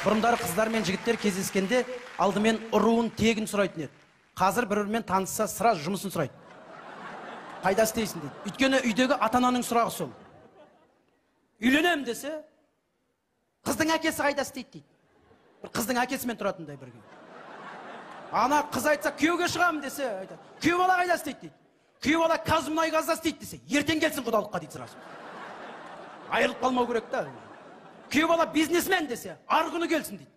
Бұрындары қыздар мен жігіттер кездескенде алдымен ұруын тегін сұрайтын еді. Қазір бір-бірімен танысса сразу жұмысын сұрайды. Қайда істейсің дейді. Өйткені үйдегі ата-ананың сұрағы сол. Үйленемін десе, қыздың әкесі қайда істейді дейді. Бір қыздың әкесімен тұратындай бірге. Ана қыз айтса, күйеуге шығамын десе, айтады. Күйеу бала қайда істейді дейді. Күйеу бала Қазмұнайгазда істейді десе, ертең келсін құдалыққа дейді сразу. Айырылып қалмау керек та. Күйеу бала бизнесмен десе, арғы күні келсін дейді.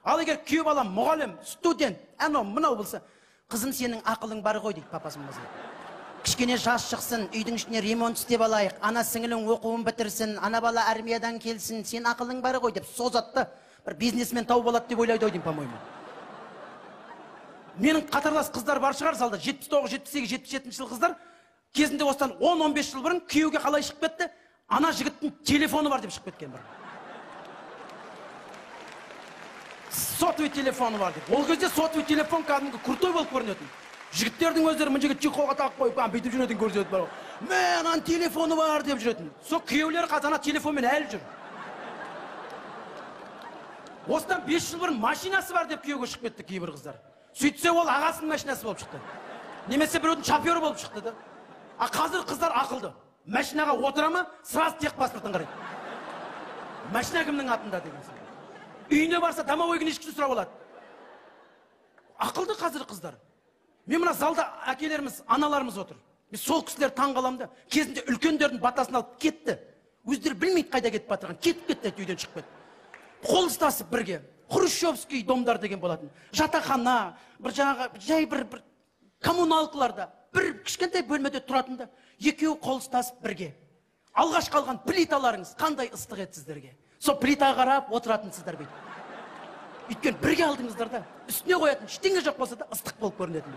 Ал егер күйеу бала мұғалім, студент, анау мынау болса, қызым сенің ақылың бар ғой дейді папасы мамасы. Кішкене жас шықсын, үйдің ішіне ремонт істеп алайық, ана сіңілің оқуын бітірсін, ана бала армиядан келсін, сен ақылың бар ғой деп созады да, бір бизнесмен тауып алады деп ойлайды ғой деймін, по-моему. Менің қатарлас қыздар бар шығар залда, 79, 78, 77 жыл қыздар, кезінде осыдан 10-15 жыл бұрын күйеуге қалай шығып кетті, ана жігіттің телефоны бар деп шығып кеткен бір. Сотовый телефоны бар деп. Ол кезде сотовый телефон кәдімгі крутой болып көрінетін. Жігіттердің өздері мына жерге чехолға тағып қойып, бүйтіп жүретін көрсетіп бар. Мә, ананың телефоны бар деп жүретін. Сол күйеулері қазір ана телефонмен әлі жүр. Осыдан 5 жыл бұрын машинасы бар деп күйеуге шығып кетті кейбір қыздар. Сөйтсе ол ағасының машинасы болып шықты. Немесе біреудің шофері болып шықты да. А қазір қыздар ақылды. Машинаға отыра ма, сразу техпаспортын қарайды. Машина кімнің атында деген сияқты. Үйіне барса домовой книжкасын сұрап алады. Ақылды қазір қыздар. Мен мына залда әкелеріміз, аналарымыз отыр. Мен сол кісілер таң қаламын да. Кезінде үлкендердің батасын алып кетті. Өздері білмейді қайда кетіп батырған. Кетіп кетті, үйден шығып кетті. Қол ұстасып бірге. Хрущевский домдар деген болатын. Жатақхана, бір жаңағы жай бір коммуналкаларда, бір кішкентай бөлмеде тұратын да, екеуі қол ұстасып бірге. Алғаш қалған плиталарыңыз қандай ыстық еді сіздерге. Сол плитаға қарап отыратынсыздар бүйтіп. Өйткені бірге алдыңыздар да, үстіне қоятын ештеңе жоқ болса да ыстық болып көрінетін.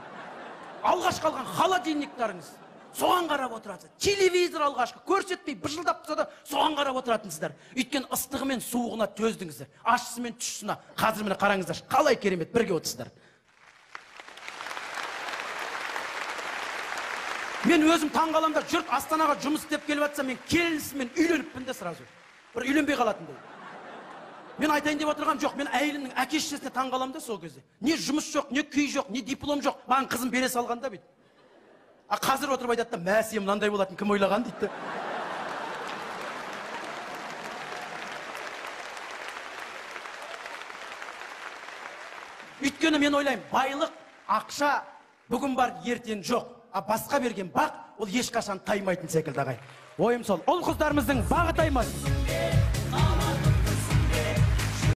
Алғаш қалған холодильниктарыңыз, соған қарап отырасыз. Телевизор алғашқы көрсетпей быжылдап тұрса да соған қарап отыратынсыздар. Өйткені ыстығы мен суығына төздіңіздер, ащысы мен тұщысына. Қазір міне қараңыздаршы, қалай керемет бірге отырсыздар. Мен өзім таң қаламын да, жұрт Астанаға жұмыс істеп келіп жатса, мен келінісімен үйленіппін де сразу. Бір үйленбей қалатындай. Мен айтайын деп отырғам жоқ, мен әйелімнің әке шешесіне таң қаламын да сол кезде. Не жұмыс жоқ, не күй жоқ, не диплом жоқ, маған қызым бере салған да бүйтіп. А қазір отырып айтады да, мә, сен мынандай болатын кім ойлаған дейді. Өйткені мен ойлаймын, байлық, ақша бүгін бар, ертең жоқ. А басқа берген бақ, ол ешқашан таймайтын секілді ағай. Ойым сол. Ұл қыздарымыздың бағы таймасын.